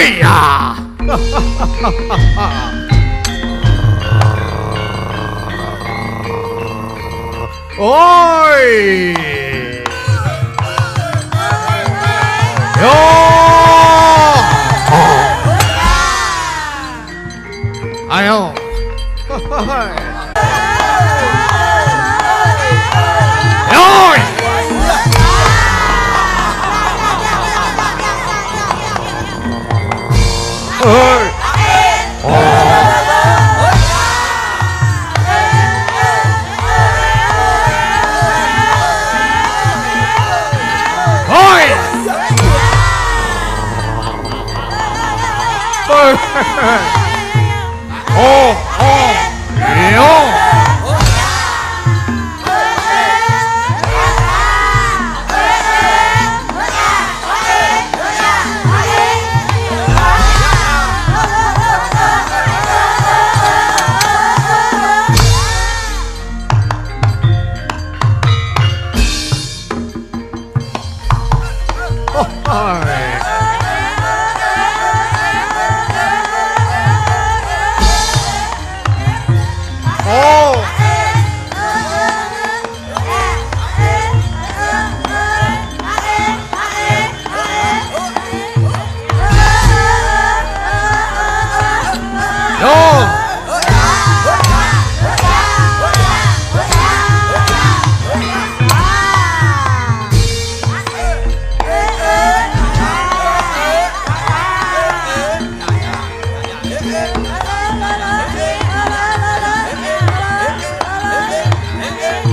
Oi ya. Oi. Yo. Ayo. Yo. Oi. Oi. Oh, oh, yo. Oh. Yo.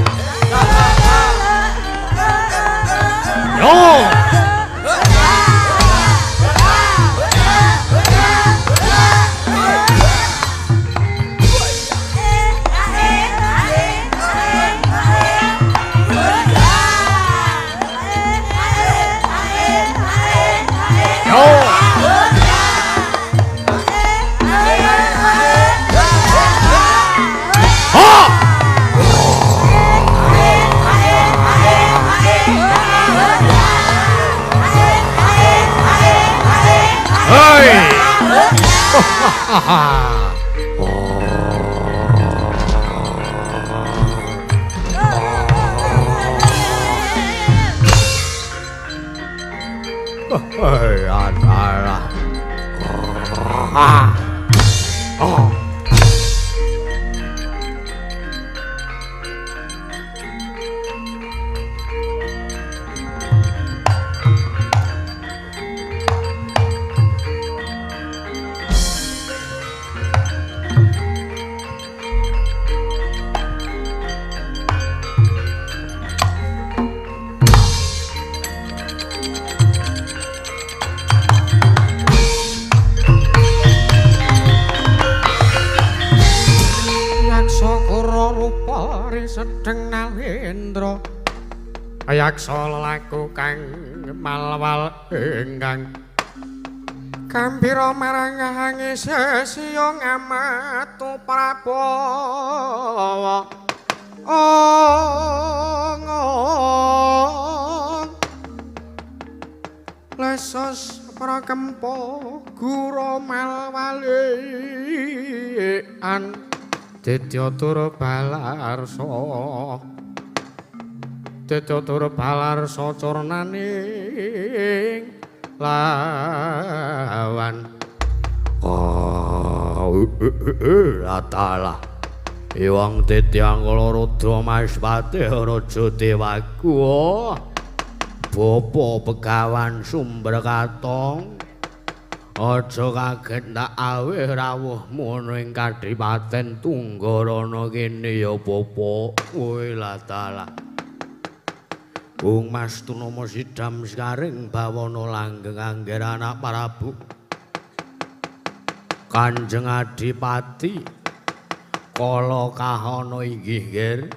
Yo. Yo. Oh. Hey. Hey, antara. Oh. Sedeng nalendra ayaksa lelaku kang malwal ingkang gambira marang hangi sesiya ngamatu Prabawa. Ong lesos prakempa gura malwalian Ditya tur balarsa, Ditya tur balarsa curnaning lawan. Oh, atalah Iwang Ditya Angkala Rudra Maespati Raja Dewaku. Bapa Begawan Sumber Katong, aja kaget tak aweh rawuhmu ana ing Kadipaten Tunggarana kene ya bapa. Kowe latalah Bung Mas Tunama Sidam sekaring bawana langgeng angger anak Prabu Kanjeng Adipati kala kahana inggih nggir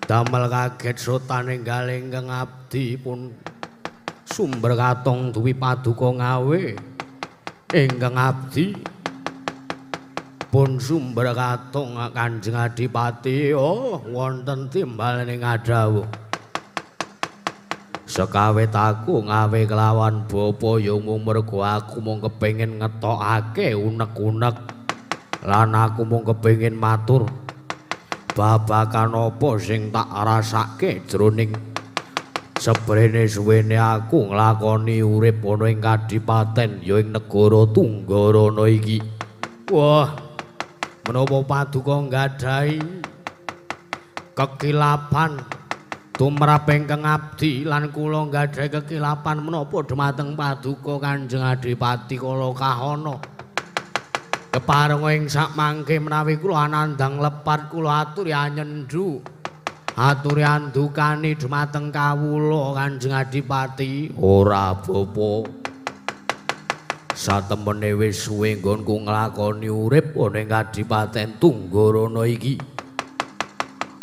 damel kaget sotane nggal ingkang abdi pun Sumber Katong duwi paduka ngawe ingkang abdi pun Sumber Katong Kanjeng Adipati. Oh, wonten timbal ning ngadhawuh. Sekawit aku ngawe kelawan bapa ya mung mergo aku mung kepengin ngetokake unek-unek lan aku mung kepengin matur babagan apa sing tak rasake jroning seprene suwene aku nglakoni urip ana ing kadipaten ya ing negara Tunggarana iki. Wah, menapa paduka nggadahi kekilapan tumrap ingkang abdi lan kula nggadahi kekilapan menapa dumateng paduka Kanjeng Adipati kala kahana. Keparenga ing sakmangke menawi kula anandhang lepat kula aturi anyendhu, aturi andukani dumateng kawula Kanjeng Adipati. Ora bapa, satemene wis suwe nggonku nglakoni urip ana ing kadipaten Tunggarana iki.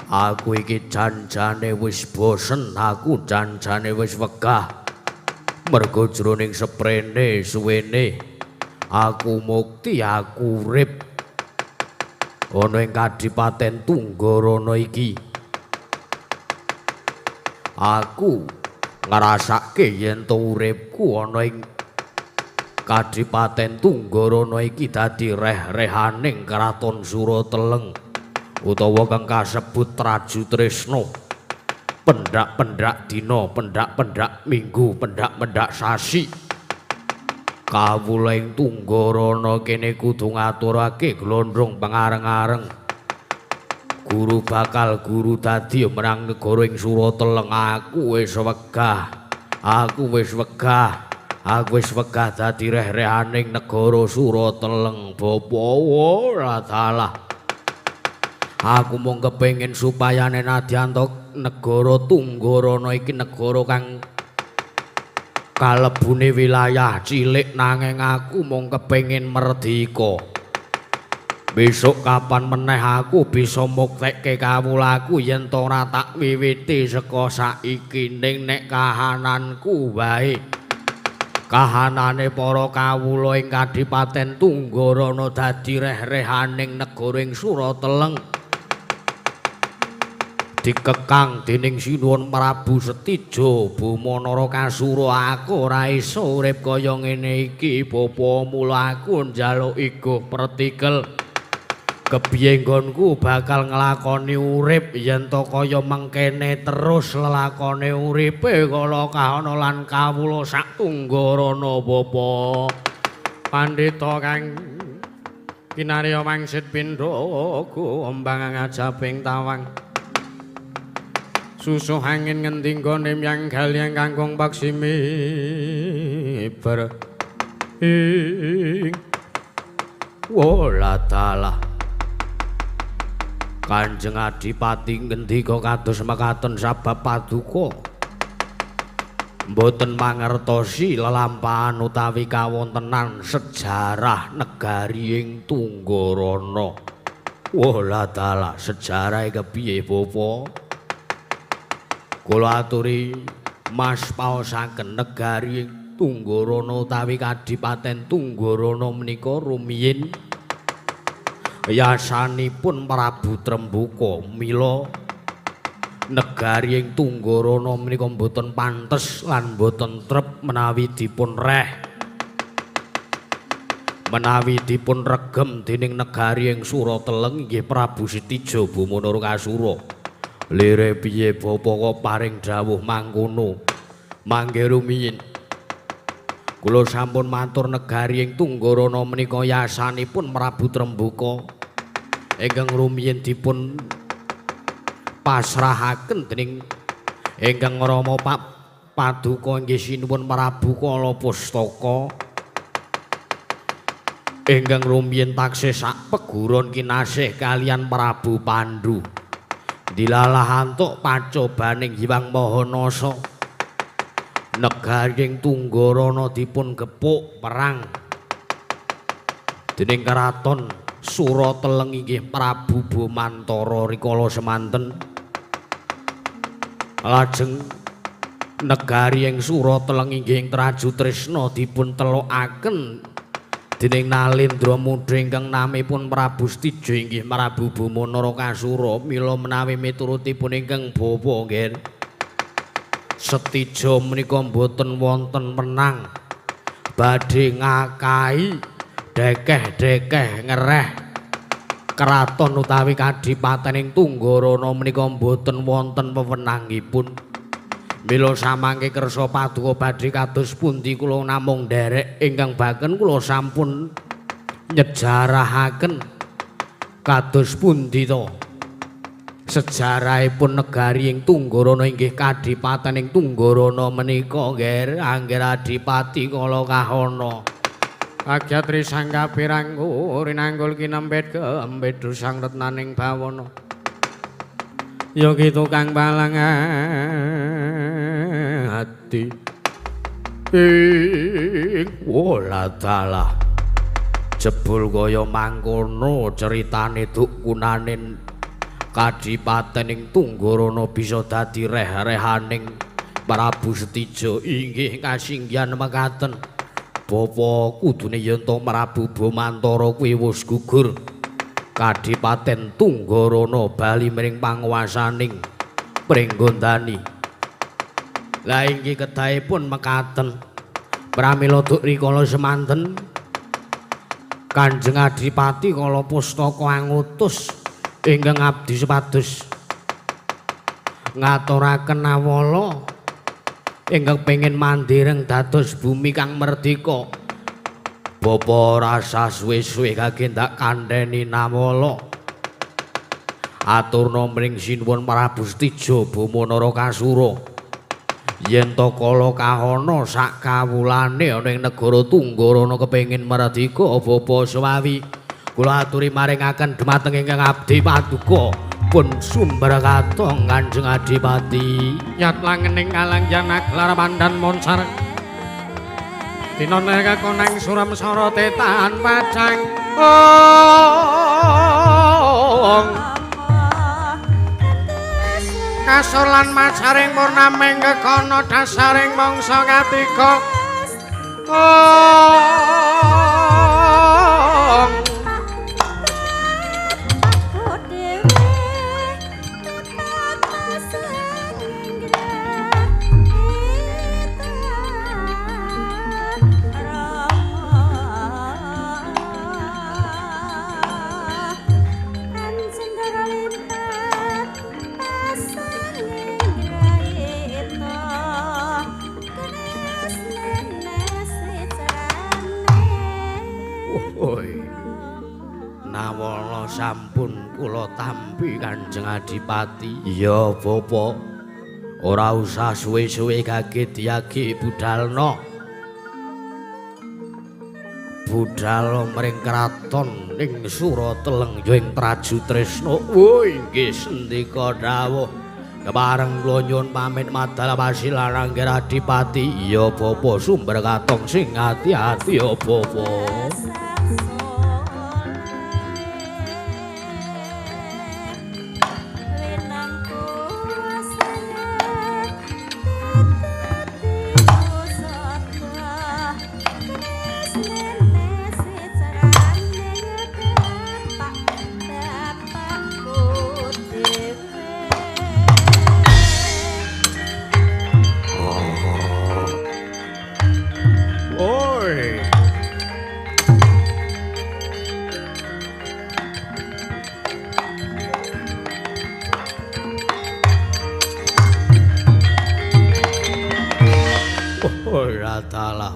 Aku iki janjane wis bosen, aku janjane wis wegah. Mergo jroning seprene suwene aku mukti, aku urip ana ing kadipaten Tunggarana iki. Aku ngrasake yen to uripku ana ing kadipaten Tunggarana iki dadi reh-rehaning kraton Surateleng utawa kang kasebut Traju Tresna. Pendak-pendak dina, pendak-pendak minggu, pendak-pendak sasi. Kawula ing Tunggarana kene kudu ngaturake glondhong pangareng-areng. Guru bakal guru dadi marang negara ing Surateleng. Aku wis wegah, aku wis wegah, aku wis wegah dadi reh-rehaning negara Surateleng. Bapa ora salah. Aku mung kepengin supayane nadyan to negara Tunggarana iki negara kang kalebune wilayah cilik, nanging aku mung kepengin merdika. Besok kapan meneh aku bisa muktekke kawulaku yen to ora tak wiwiti saka saiki. Ning nek kahananku wae, kahanane para kawula ing kadipaten Tunggarana dadi reh-rehaning negara ing Surateleng, dikekang dening Sinuwun Prabu Setija Boma Narakasura, aku ora iso urip kaya ngene iki bapa. Mula aku njaluk iguh pretikel kebiye nggonku bakal nglakoni urip yen to kaya mengkene terus lelakone uripe kala kahana lan kawula sak Tunggarana. Bapa pandhita kang kinarya wangsit pindha ombang ngajaping tawang, susuh angin ngendi nggone myang galiang kangkung paksimi ber ing. Wala dalah, Kanjeng Adipati ngendika kados mekaten sabab paduka mboten mangertosi lelampahan utawi kawontenan sejarah negari ing Tunggarana. Wala dalah, sejarahe kepiye bapa? Kula aturi mas paosaken negari Tunggarana utawi kadipaten Tunggarana menika rumiyin yasanipun Prabu Trembuka. Mila negari ing Tunggarana menika mboten pantes lan mboten trep menawi dipun reh, menawi dipun regem dening negari ing Surateleng inggih Prabu Setija Boma Narakasura. Lire piye bapa kok paring dawuh mangkono? Mangke rumiyin kula sampun matur negari ing Tunggarana menika yasanipun Prabu Trembuka ingkang rumiyin dipun pasrahaken dening ingkang rama paduka inggih sinuwun Prabu Kala Pustaka ingkang rumiyin taksih sak peguron kinasih kalian Prabu Pandu. Dilalah antuk pacobaning Hyang Maha Nasa, negari ing Tunggarana dipun gepuk perang dening keraton Surateleng inggih Prabu Bomantara rikala semanten. Lajeng negari ing Surateleng inggih ing Traju Tresna dipun telokaken dening Nalendra Mudha ingkang namipun Prabu Setija inggih Prabu Boma Narakasura. Mila menawi miturutipun ingkang bapa nggih Setija menika mboten wonten menang. Badhe ngakahi dekeh-dekeh ngereh kraton utawi kadipaten ing Tunggarana menika mboten wonten wewenangipun. Mila samangke kersa paduka badhe kados pundi kula namung nderek ingkang baken kula sampun nyejarahaken kados pundi to sejarahipun negari ing Tunggarana inggih kadipaten ing Tunggarana menika nggih angger Adipati kala kahana. Agyatri sang kapirang rinanggul kinempit kembet sang retnaning bawana. Ya ki tukang palang ati ing woladalah jebul kaya mangkono ceritane duk kunanin kadipaten ing Tunggarana bisa dadi reh-rehaning Prabu Setija. Inggih kasinggihan mekaten bapa, kudune yen to Prabu Bomantara kuwi wis gugur, kadipaten Tunggarana bali mring panguwasaning Pringgondani. Lah inggih kedahipun mekaten. Pramila duk rikala semanten Kanjeng Adipati kala pustaka angutus ingkang abdi supados ngaturaken awala ingkang pengin mandireng dados bumi kang merdika. Bapa rasa suwe-suwe kage ndak kandheni nawala. Aturna mring sinuwun Prabu Setija Boma Narakasura. Yen to kala kahana sak kawulane ana ing negara Tunggarana kepengin merdika, bapa suwawi kula aturi maringaken dumateng ingkang abdi paduka pun sumber katong Kanjeng Adipati. Yat langening kalangjan aglar pandan moncar dina neka konang suram sorote tan pacang ong kasur lan macaring purnaming kekana dasaring mangsa katiga ong. Nawala sampun kula tampi Kanjeng Adipati. Iya bapa, ora usah suwe-suwe kage diagi budalna. Budal mring kraton ing Surateleng ya ing Traju Tresna. Oh inggih sendika dawuh. Kepareng kula nyuwun pamit madal pasilan Angger Adipati. Iya bapa, sumber katong sing ati-ati ya bapa.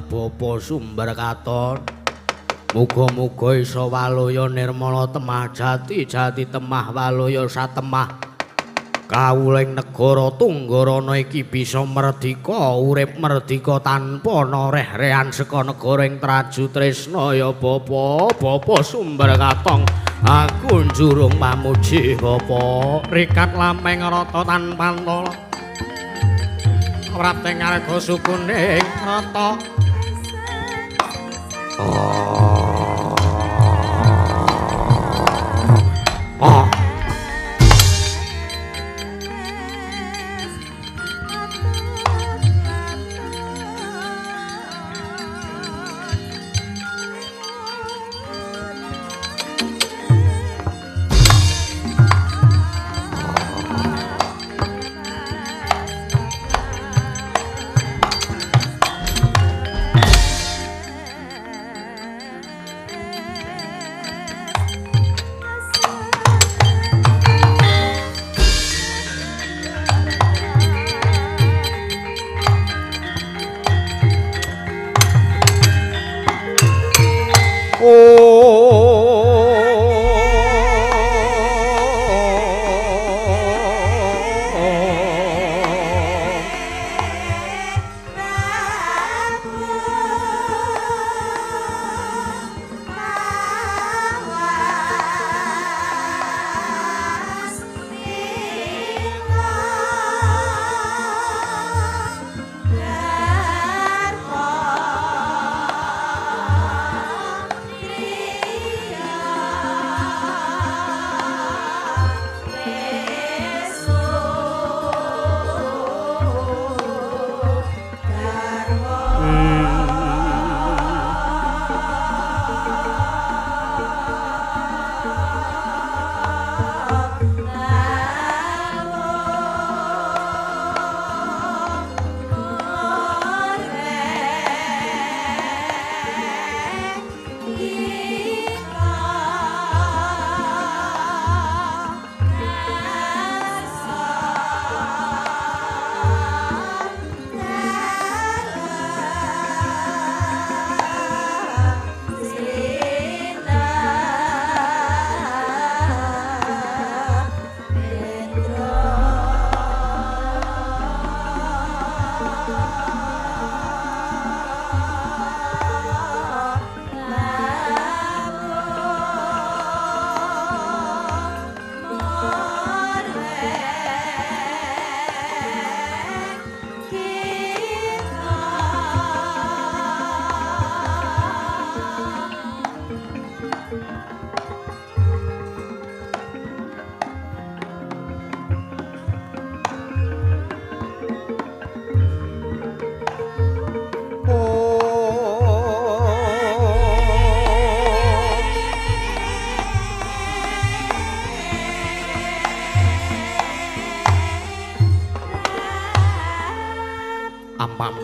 Bapa sumber katon, muga-muga iso waluya nirmala temah jati jati temah waluya satemah kawuling negara Tunggarana iki bisa merdika, urip merdika tanpa noreh-rehan saka negara ing Traju Tresna ya bapa. Bapa sumber katong, aku njurung pamuji bapa. Rikat lameng rata tanpa tala prapting arga sukuning rata.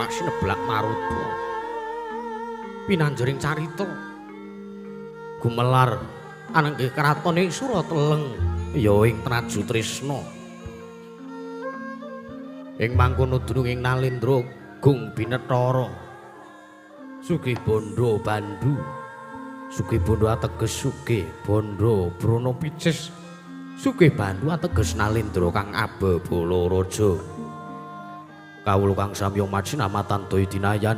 sanak sineblak maruta. Pinanjering carita gumelar anenggih kraton ing Surateleng ya ing Traju Trisna. Ing mangkono dunung ing Nalendra gung binetara. Sugih bondo bandu. Sugih bondo ateges sugih bondo brono picis. Sugih bandu ateges Nalendra kang abebala raja. Kawula kang samya majinamatan daya dinayan.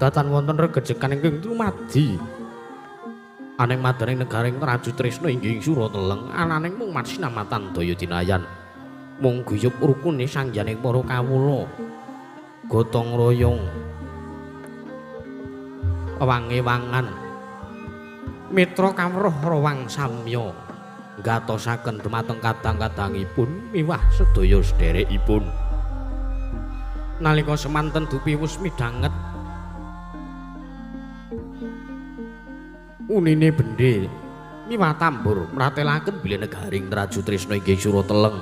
Datan wonten regejekan ingkang dumadi. Aning madaning negaring Traju Trisna inggih Surateleng ananing mung majinamatan daya dinayan. Mung guyub rukune sangyaning para kawula. Gotong royong. Wange-wangan. Mitra kawruh rawang samya gatosaken dumateng kadang-kadangipun miwah sedaya sederekipun. Nalika semanten dupi wus midhanget unine bendhe miwah tambur mratelaken bilih negaring Traju Trisna inggih Surateleng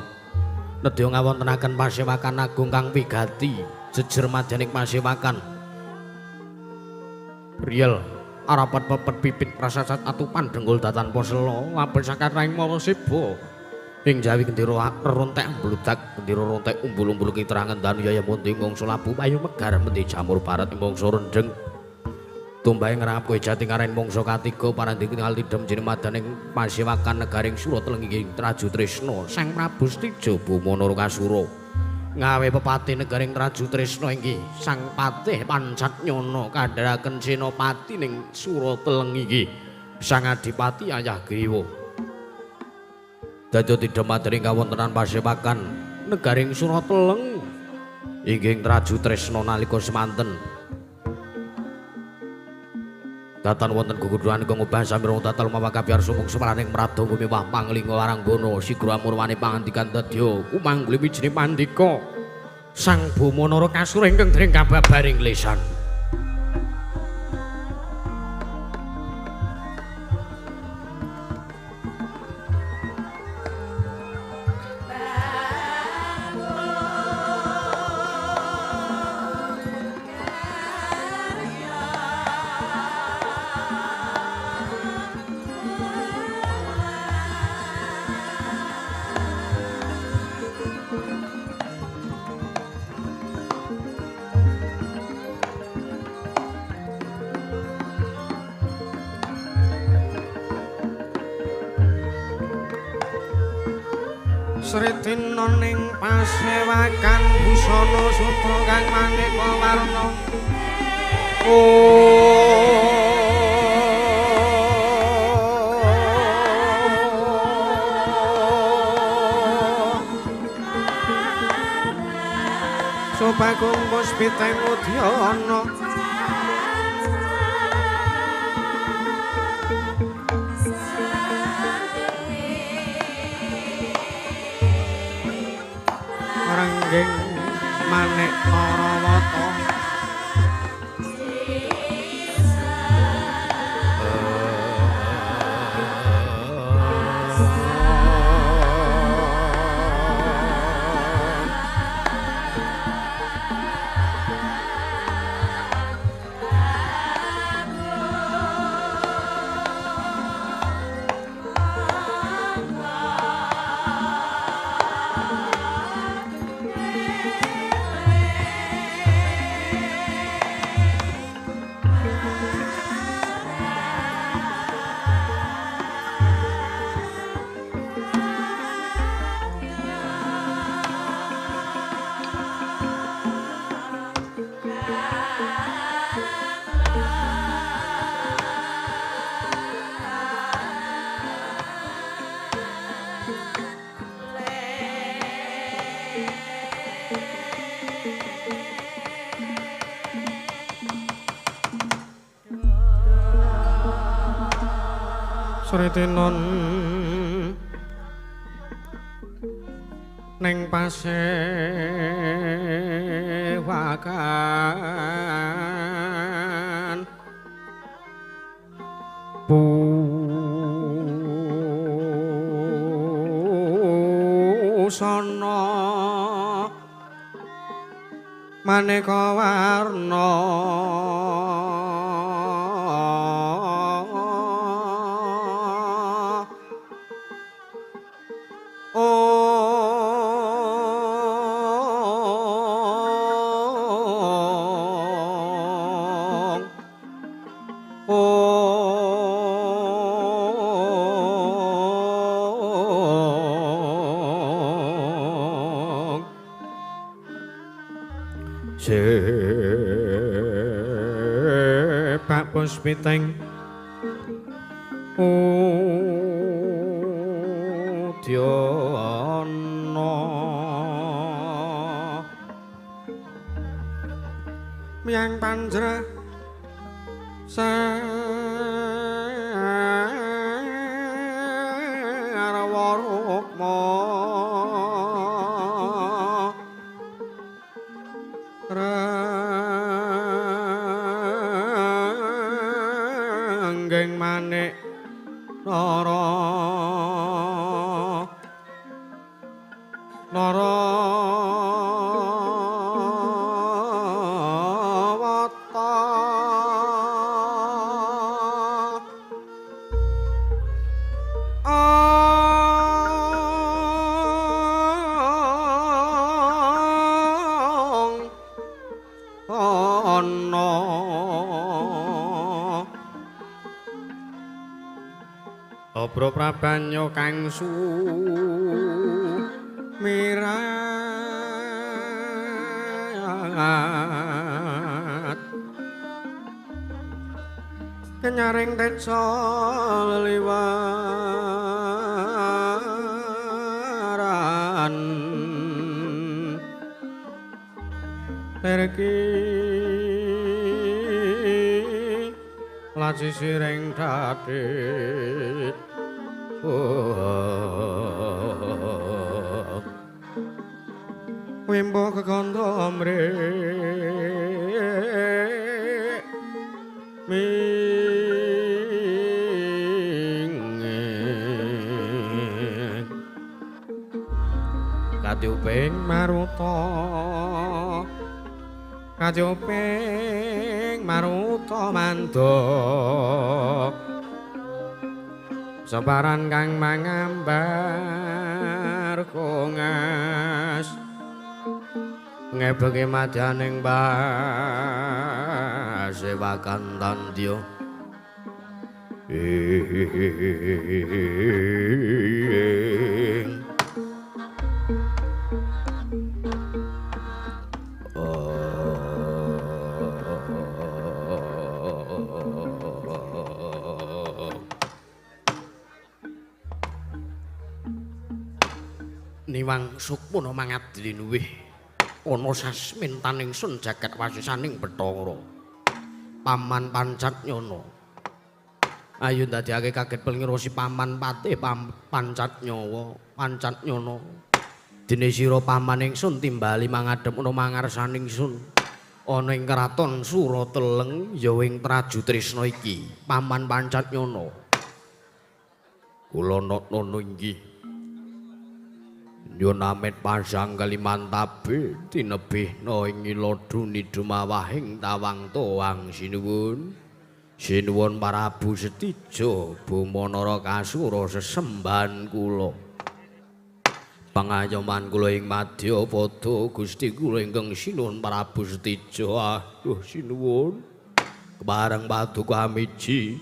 nedya ngawontenaken pasewakan agung kang wigati jejer madyaning pasewakan riyel arapat pepet pipit prasasat atupan dengkul datan posela laben sakathahing mara seba ing jawi gendera rontek mbludak gendera rontek umbul-umbul kitrangan danu yaya mundi mangsa labu payu megar mendhi jamur barat mangsa rendheng tumbahe ngrap kowe jati karen mangsa katiga parandika tingal tidhem jeneng madaning pasewakan negaring Surateleng inggih Traju Trisna Sang Prabu Setija Boma Narakasura ngawe pepati negaring Traju Trisna inggih Sang Patih Pancatnyana kandharaken senopati ning Surateleng inggih Sang Adipati Ayah Griwa. Dadi tidhem madaning kawontenan pasewakan negaring Surateleng inggih Traju Trisna nalika semanten. Datan wonten guguduhan kang ngubah samirong tatal mawa kabyar sumung semaraning mrada bumi wah panglinga waranggana sigra murwane pangandikan dadya kumangguli wijine pandika Sang Boma Narakasura ingkang dereng kababaring lesan. Sritina ning pasewakan busana sutra kang maneka warna. Sobagung puspiteng udyana. Rangging manik Narawata. Sritinon ning pasewakan busana Maneka warna Sepak puspiteng udyana miyang panjra sarwa rukma ranggeng manik nara nara wata ana Obro prabanyo kang sumirat kenyaring teca leliwaran terki laci sireng dadi wimbo kekandha mrek ming katiuping maruta katiuping maruta mandha sabaran kang mangambar kongas ngebeke madyaning basewakan tandya Niwang sukmana mangadli luwih ana sasmintaning sun jagat wasisaning Bathara Paman Pancatnyana. Ayo ndadekake kaget pengirosi Paman Patih Pancatnyawa Pancatnyana. Dene sira paman ingsun timbali mangadhep ana mangarsaning sun ana ing kraton Surateleng ya ing Traju Trisna iki Paman Pancatnyana. Kula nana inggih nyuwun amit pasang kalimantabe tinebihna ing iladuni dumawahing tawang towang sinuwun. Sinuwun Prabu Setija Boma Narakasura sesembahan kula. Pangayoman kula ing madya pada Gusti kula ingkang sinuwun Prabu Setija. Aduh sinuwun. Kepareng paduka amiji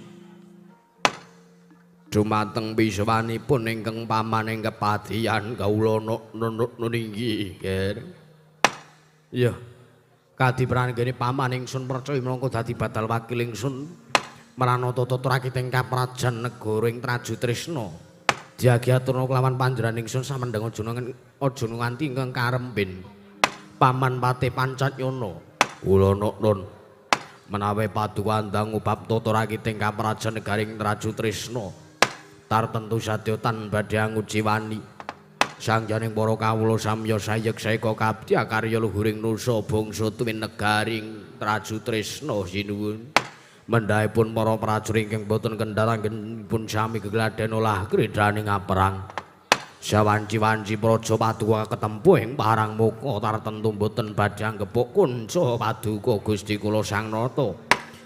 dumateng pisuwanipun ingkang paman ing kepadiyan kawula nunuk inggih. Iya. Kadipranggene paman ingsun percaya minangka dadi badal wakil ingsun mranata tata rakiting kaprajan negara ing Traju Trisna. Diagi aturna kelawan panjenengan ingsun samendeng aja nganti ingkang karempin. Paman Patih Pancatnyana. Kula nun menawi paduka andang ubab tata rakiting kaprajan negara ing Traju Trisna. Tartentu sadya tan badhe angujiwani sangjaning para kawula samya sayek saeka kabdi karya luhuring nusa bangsa tuwin negaring Traju Trisna sinuwun. Mendhahipun para prajurit ingkang boten kendhal anggenipun sami gegladen olah kridhaning aperang. Sawanci-wanci praja paduka ketempuh ing parang muka tartentu mboten badhe anggepuk kunca paduka Gusti kula Sang Nata.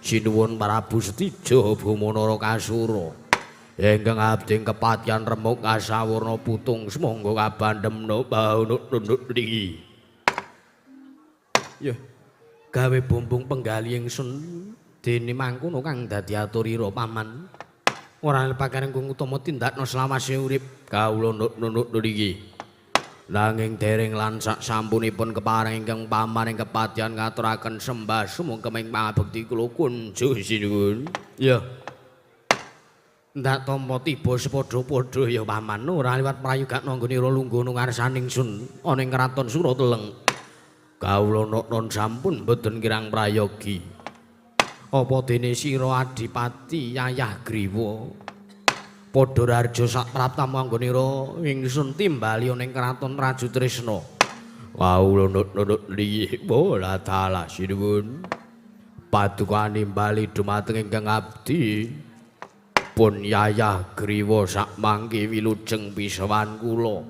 Sinuwun Prabu Setija Boma Narakasura. Ingkang abdi kepatihan remuk kasawurna putung sumangga kabandemna baunuk nunduk niki. Ya, gawe bumbung penggali ingsun dene mangkono kang dadi aturira paman. Ora lepaken ingkang utama tindakna selawase urip kawula nunuk niki. Nanging dereng lan sak sampunipun kepareng ingkang paman ing kepatihan ngaturaken sembah sumangga ing pangabekti kula kunjuh sinuwun. Ya. Ndak tampa tiba sepadha-padha ya paman, ora liwat prayugakna nggone lungguh ngarsaning sun ana ing kraton Surateleng. Kawula non sampun mboten kirang prayogi. Apa dene sira Adipati Yayah Griwa padha raharja sak praptamu anggonira ingsun timbali ana ing kraton Rajutrisna. Kawula nunut lihi bola dalah sinuwun. Paduka nimbali dumateng ingkang abdi pun Yayah Griwa sak mangke wilujeng pisawan kula.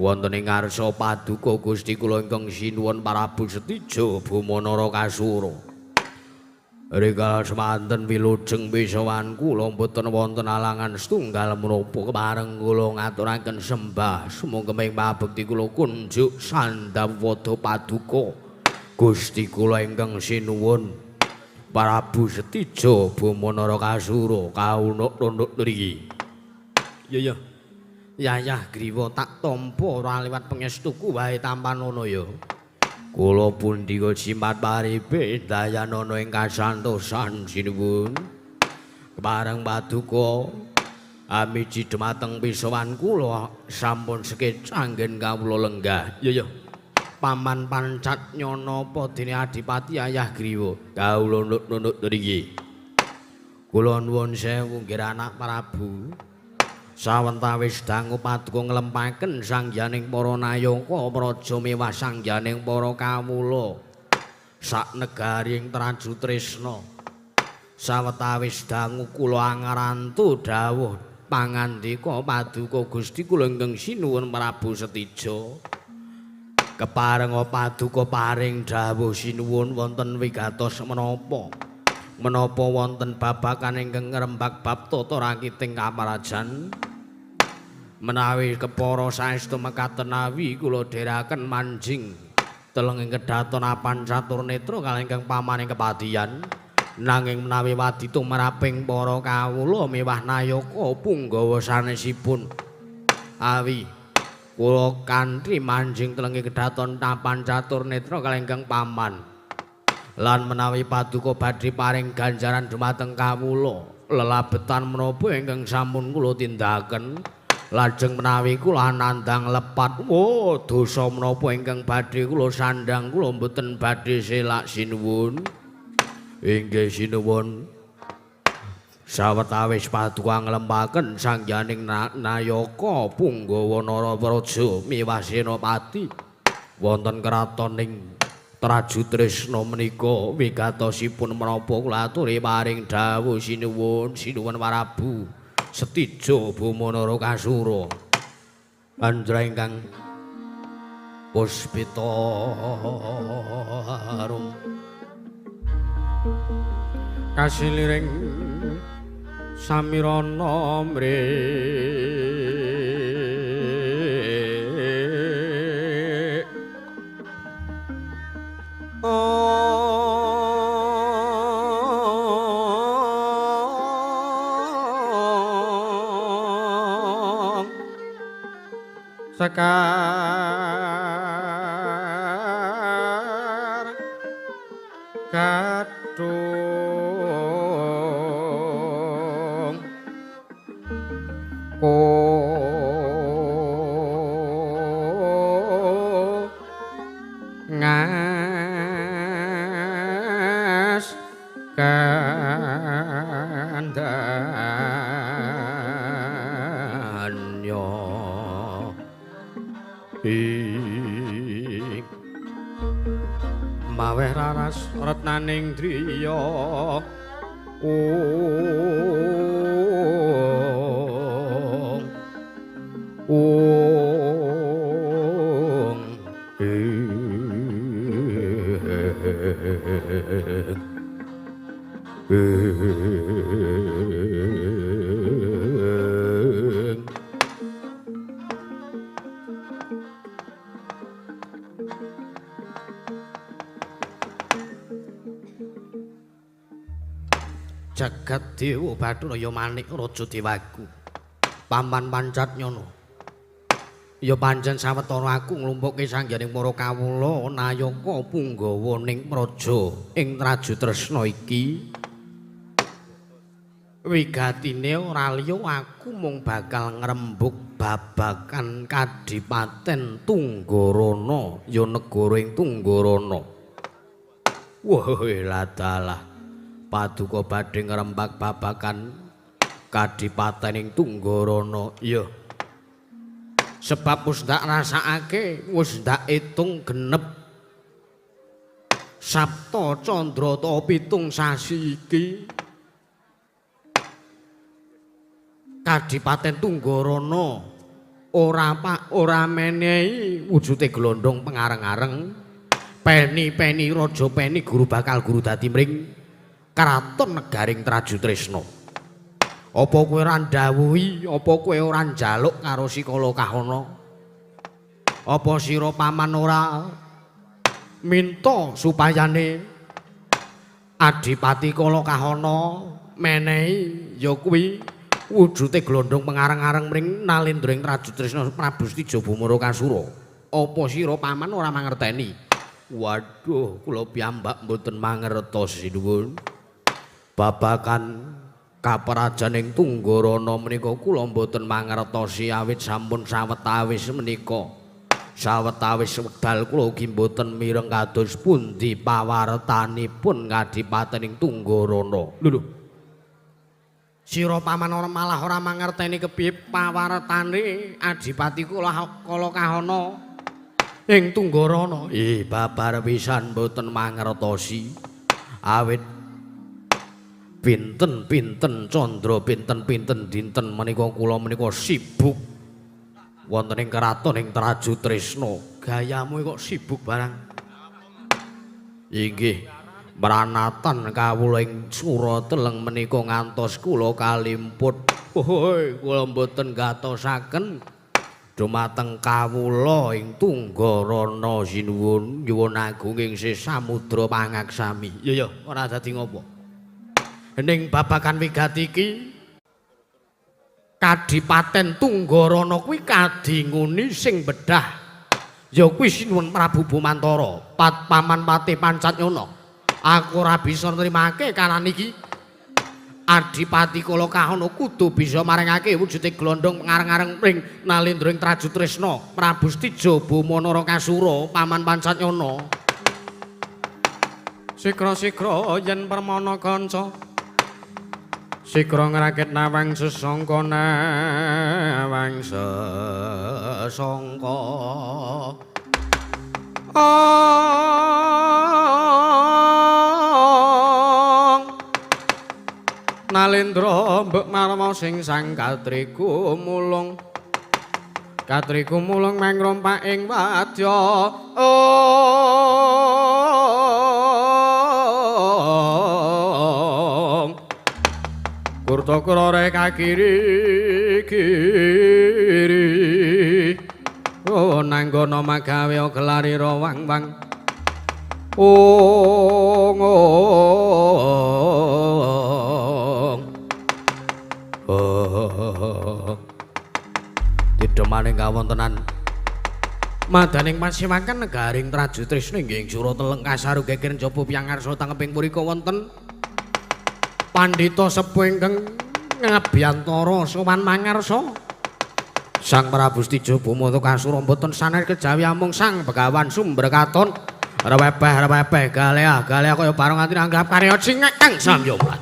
Wonten ing ngarsa paduka Gusti kula ingkang sinuwun Prabu Setija Boma Narakasura. Rikala semanten wilujeng pisawan kula mboten wonten alangan setunggal menapa kepareng kula ngaturaken sembah sumangga ing pabekti kula kunjuk sandhawada paduka Gusti kula ingkang sinuwun Prabu Setija Boma Narakasura kaunuk nunuk nriki. Ya ya. Yayah Griwa tak tampa ora liwat pangestuku wae tampanono ya. Kula pundhika jimat paripe dayanana ing kasantosan sinuwun. Kepareng paduka amiji dumateng pisawan kula sampun sekeca anggen kawula lenggah. Ya ya. Paman pancat nyana apa dene Adipati Yayah Griwa? Kawula nunuk nriki. Kula nuwun sewu nggih anak Prabu. Sawentawis dangu paduka nglempaken sangyaning para nayaka praja mewah sangyaning para kawula sak negari ing Trajutrisna. Sawetawis dangu kula angarantu dawuh pangandika paduka Gusti kula ingkang sinuwun Prabu Setija. Keparenga paduka paring dawuh sinuwun wonten wigatos menapa? Menapa wonten babakan ingkang ngrembak bab tata rakiting kamarajan? Menawi kepara saestu mekaten awi kula dherekaken manjing teleng ing kedhaton apan catur netra kalih ingkang paman ing kepatihan. Nanging menawi wadita maraping para kawula mewah nayaka punggawa sanesipun awi kula kanthi manjing teleng ing kedhaton apan catur netra kalih ingkang paman. Lan menawi paduka badhe paring ganjaran dumateng kawula lelabetan menapa ingkang sampun kula tindakaken, lajeng menawi kula nandhang lepat wo dosa menapa ingkang badhe kula sandhang kula mboten badhe selak sinuwun. Inggih sinuwun. Sawetawis paduka nglempaken sangyaning nayaka punggawa Narapraja miwah senopati wonten kraton ing Trajutrisna menika wigatosipun menapa kula aturi paring dawuh sinuwun sinuwun Prabu Setija Boma Narakasura. Andra ingkang puspita arum kasiliring samirana mrih sekar kadung ko ngas kandhanyo ing maweh raras retnaning driya ung ung. Jagat Dewa Bathara ya manik raja dewaku. Paman Pancatnyana. Ya pancen sawetara aku nglumpukke sangyaning para kawula nayaka punggawa ning praja ing Traju Tresna iki. Wigatine ora liya aku mung bakal ngrembug babagan Kadipaten Tunggarana, ya negara ing Tunggarana. Wah, ladalah. Paduka badhe ngrembag babagan Kadipaten ing Tunggarana. Iya. Sebab wis ndak rasakake, wis ndak itung genep Sabta Candra ta 7 sasi iki. Kadipaten Tunggarana ora pak ora menehi wujute glondong pengareng-areng peni-peni raja peni guru bakal guru dadi mring kraton negaring Traju Tresna. Apa kowe ora ndhawuhi, apa kowe ora njaluk karo Sikala Kahana? Apa sira paman ora minta supayane Adipati Kala Kahana menehi ya kuwi wujute glondong pengareng-areng mring nalendra ing Traju Tresna Prabu Setija Bumara Kasura. Apa sira paman ora mangerteni? Waduh, kula piyambak mboten mangertos sinuwun. Babagan kaprajan ing Tunggarana menika kula mboten mangertosi awit sampun sawetawis menika. Sawetawis wekdal kula ugi mboten mireng kados pundi pawartanipun kadipaten ing Tunggarana. Lho lho. Sira paman ora malah ora mangerteni kepiye pawartane Adipati Kala Kahana ing Tunggarana. Ih, babar pisan mboten mangertosi. Awit pinten-pinten candra pinten-pinten dinten menika kula menika sibuk wonten ing kraton ing Traju Tresna. Gayamu kok sibuk barang. Inggih. Mranatan kawula ing Surateleng menika ngantos kula kalimput. Hoi, kula mboten gatosaken dumateng kawula ing Tunggarana sinuwun nyuwun agung ing samudra pangaksami. Ya ya, ora dadi ngopo. Ning babagan wigati iki Kadipaten Tunggarana kuwi kadinguni sing bedah ya kuwi sinuwun Prabu Bumantara, Pat Paman Patih Pancatnyana. Aku ora bisa nrimake kanan iki. Adipati Kala Kahana kudu bisa maringake wujude glondong pengareng-areng ring nalendra ing Traju Tresna Prabu Setija Bumana Kasura Paman Pancatnyana. Sikra-sikra yen permana kanca sikra ngrakit nawang sesangka nawang sesangka. Nalendra mbek marma sing sang katriku mulung katriku mulung mangrompak ing wadya. Kurta krore kakiri kiri oh nanggono magawe gelarira wang-wang. Ong ong Tidhemaning kawontenan madaning pasiwakan negaring Traju Tresna inggih ing Surateleng kasaru geger njaba piyangarsa tangeping mrika wonten pandhita sepuh ingkang ngabiyantara sowan mangarsa. Sang Prabu Setija Bumana Kasura mboten sanes kejawi amung Sang Begawan Sumber Katon rewebeh-rewebeh galeah galeah kaya barong nganti nanggap karya cingek kang samya mlat.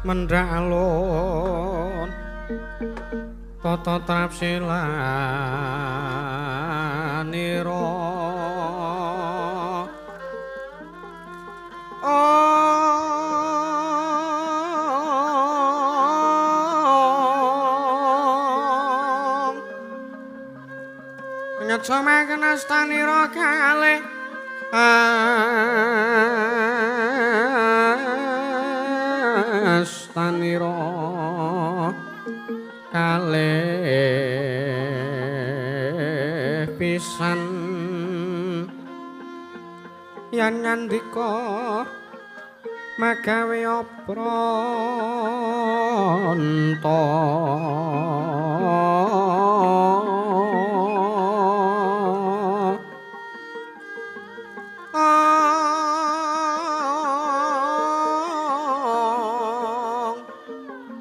Mendhak alun tata trapsilanira. Ngecomaken astanira kalih astanira kalih pisan yen ngandika magawe apranta.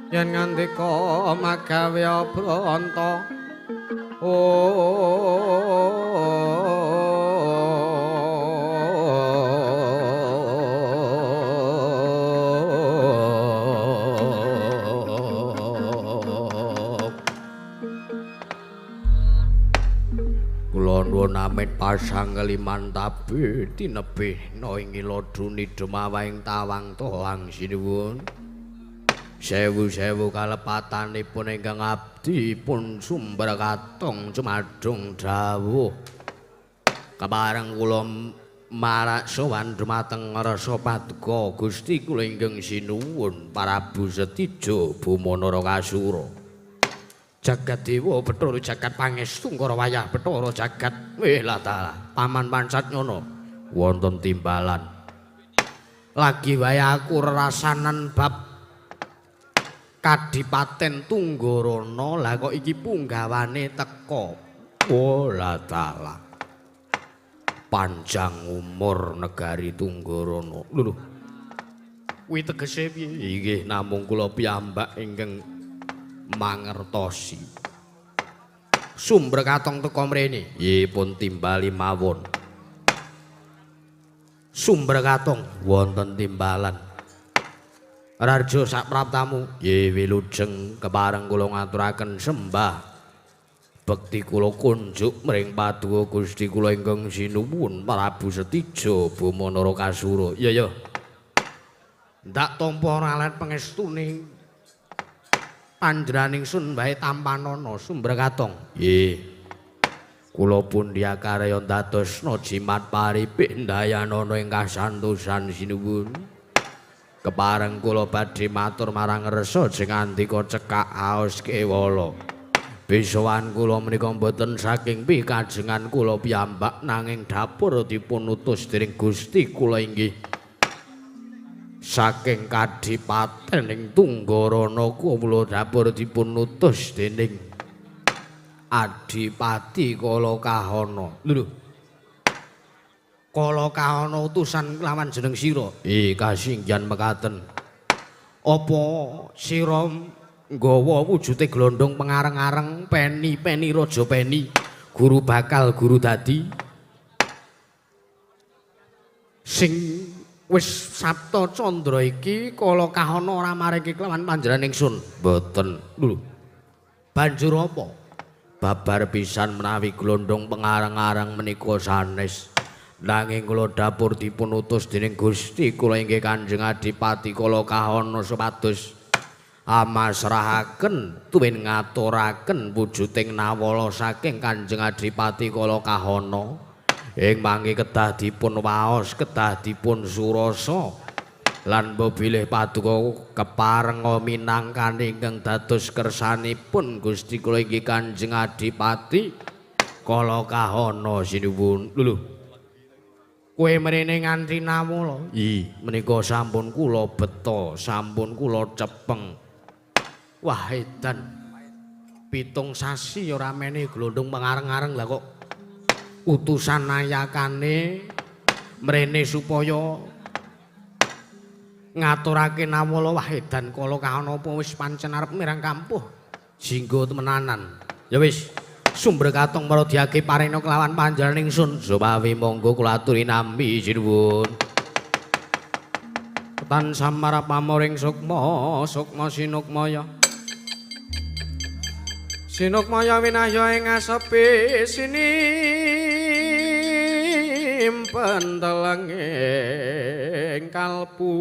Yen ngandika magawe apranta kula nuwun amit pasang keliman tabe tinebih ing ila duni dumawahing tawang tohang sinuwun. Sewu-sewu kalepatanipun ingkang abdi pun Sumber Katong cumadung dawuh. Kepareng kula marak sowan dumateng rasa paduka Gusti kula ingkang sinuwun Prabu Setija Boma Narakasura. Jagat Dewa Bathara jagat pangestu Kara wayah Bathara jagat welatalah paman pancat nyono wonten timbalan. Lagi wae aku rerasanan bab Kadipaten Tunggarana, lah kok iki punggawane teka. Oh la dalah. Panjang umur negari Tunggarana. Lho lho. Kuwi tegese piye? Inggih namung kula piyambak ingkang mangertosi. Sumber Katong teka mrene. Nggih pun timbali mawon. Sumber Katong wonten timbalan. Rarjo sak praptamu. Nggih wilujeng kepareng kula ngaturaken sembah bekti kula kunjuk mring paduka Gusti kula ingkang sinuwun Prabu Setija Boma Narakasura. Iya ya. Ndak tampa ora let pangestune panjenengan ingsun wae tampanana Sumber Katong. Nggih. Kula pundhyakarya ndadosna jimat paripik ndayanana ing kasantosan sinuwun. Kepareng kula badhe matur marang resa jeng andika cekak aos kewala. Besowan kula menika mboten saking pikajengan kula piyambak nanging dapur dipun utus dening Gusti kula inggih saking kadipaten ing Tunggarana kula dapur dipun utus dening Adipati Kalakahana. Lho Kalakahana utusan lawan jeneng sira. Kasinggihan mekaten. Apa sira nggawa wujude glondong pengareng-areng peni-peni raja peni, guru bakal guru dadi sing wis Sabta Candra iki Kalakahana ora mareke kelawan panjenengan ingsun? Mboten. Lho. Banjur apa? Babar pisan menawi glondong pengareng-areng menika sanes. Nanging kula dapur dipun utus dening Gusti kula inggih Kanjeng Adipati Kalakahana supados amasrahaken tuwin ngaturaken wujuding nawala saking Kanjeng Adipati Kalakahana ing mangke kedah dipun waos, kedah dipun surasa lan bilih paduka keparenga minangkani ingkang dados kersanipun Gusti kula inggih Kanjeng Adipati Kalakahana sinuwun. Lho kowe mrene nganti nawala? Ih, menika sampun kula beta, sampun kula cepeng. Wah edan. 7 sasi ora mene glondong pengareng-areng lah kok utusan ayakane mrene supaya ngaturake nawala. Wah edan Kalakahana apa wis pancen arep mirang kampuh jinggo temenanan. Ya wis, Sumber Katong para diage parena kelawan panjenengan ingsun. Supawi monggo kula aturi nampi sinuwun. Tansah marap pamoring sukma, sukma sinukmaya. Sinukmaya winahya ing asepi sinimpen telenging kalbu.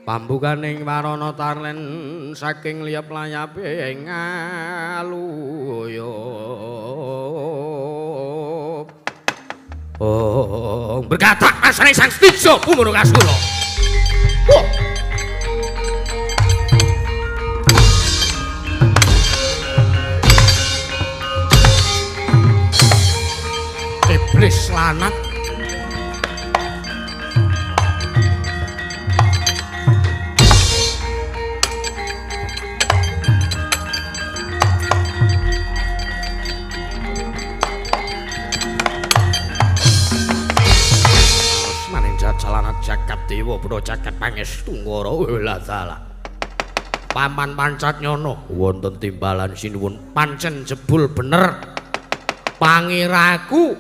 Pambukaning warana tarlen saking liyep layape ngaluyup. Oh, berkatak asane Sang Setija Bumara Kasura. Wah. Iblis lanat. Jagat dewa bro jagat pangestu ngara la dalah. Paman Pancat Nyono wonten timbalan sinuwun pancen jebul bener pangiraku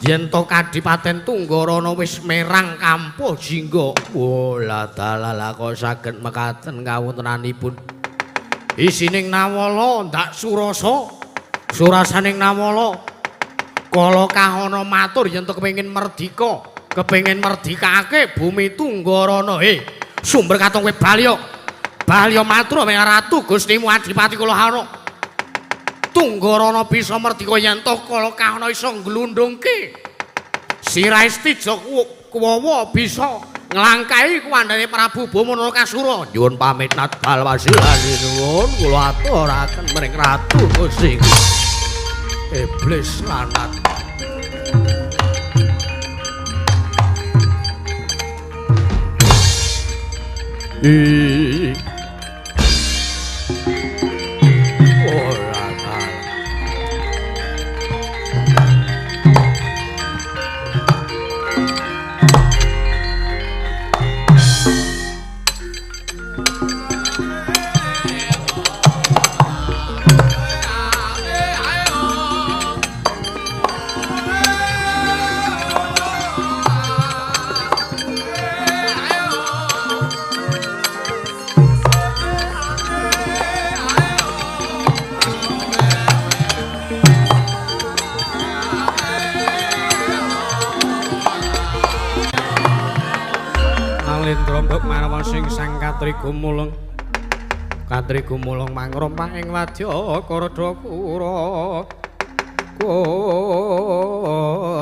yen to Kadipaten Tunggarana wis merang kampuh jingga. La dalah la kok saged mekaten kawontenanipun. Isining Nawala ndak surasa, surasaning Nawala kala kahana matur yen to kepengin merdika, kepengin merdikake bumi Tunggarana. Sumber katong kowe balya. Balya matur menyang Ratu Gustimu Adipati Kalahana. Tunggarana bisa merdika yen to kala kahana iso nglundungke sirahe Setija Kuwawa bisa nglangkahi kuwandane Prabu Bama Narakasura. Nyuwun pamit nadal wasilan nuwun kula aturaken maring Ratu Gusti. Iblis lanat. Sing Sang Katrigumulung Katrigumulung mangrompak ing wadya Kardakura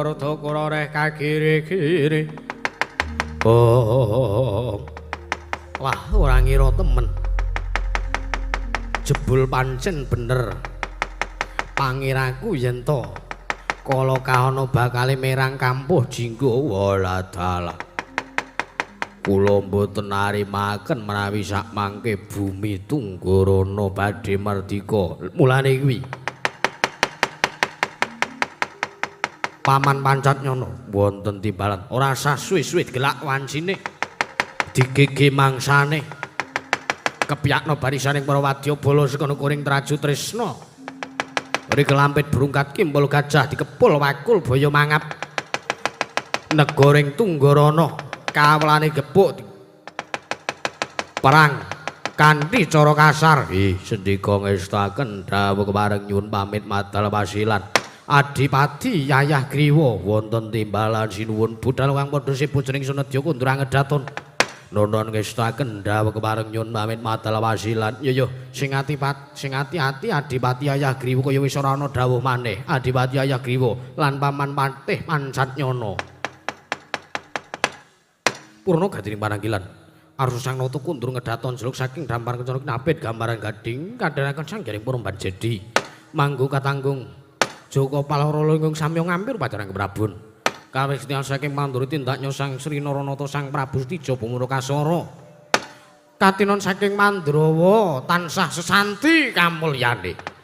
Kardakura reh kagiri-giri. Oh, wah ora ngira temen jebul pancen bener pangiraku yen to kala kahana bakale merang kampuh jingga. Wala dalah kula mboten narimaken menawi sakmangke bumi Tunggarana badhe merdika. Mulane kuwi Paman Pancat Nyono wonten timbalan ora sah suwe-suwe digelak wancine digege mangsane kepyakna barisaning para wadyabala saka kuring Traju Tresna rikelampit brungkat kimpul gajah dikepul wakul baya mangap negaring Tunggarana kawulane gepuk perang kanthi cara kasar. Sendika ngestaken dawuh kepareng nyuwun pamit madal wasilan Adipati Yayah Griwa wonten timbalan sinuwun budal kang padha sibuk jeneng Sunedya kundur angedaton. Nonon ngestaken dawuh kepareng nyuwun pamit madal wasilan. Yo yo sing ati-ati Adipati Yayah Griwa kaya wis ora ana dawuh maneh. Adipati Yayah Griwa lan Paman Patih Pancat Nyono. Purna gadining pananggilan Arsa Sang Nata kundur ngedaton jeluk saking dampar kencana kinapit gambaran gading kadharaken sang jaring puremban jedi manggo katanggung Joko Paloro linggung samya ngampir pacarang Prabun kawis saking mandura tindaknya Sang Sri Naranata Sang Prabu Setija Bumara Kasara katinon saking Mandrawa tansah sesanti kamulyane.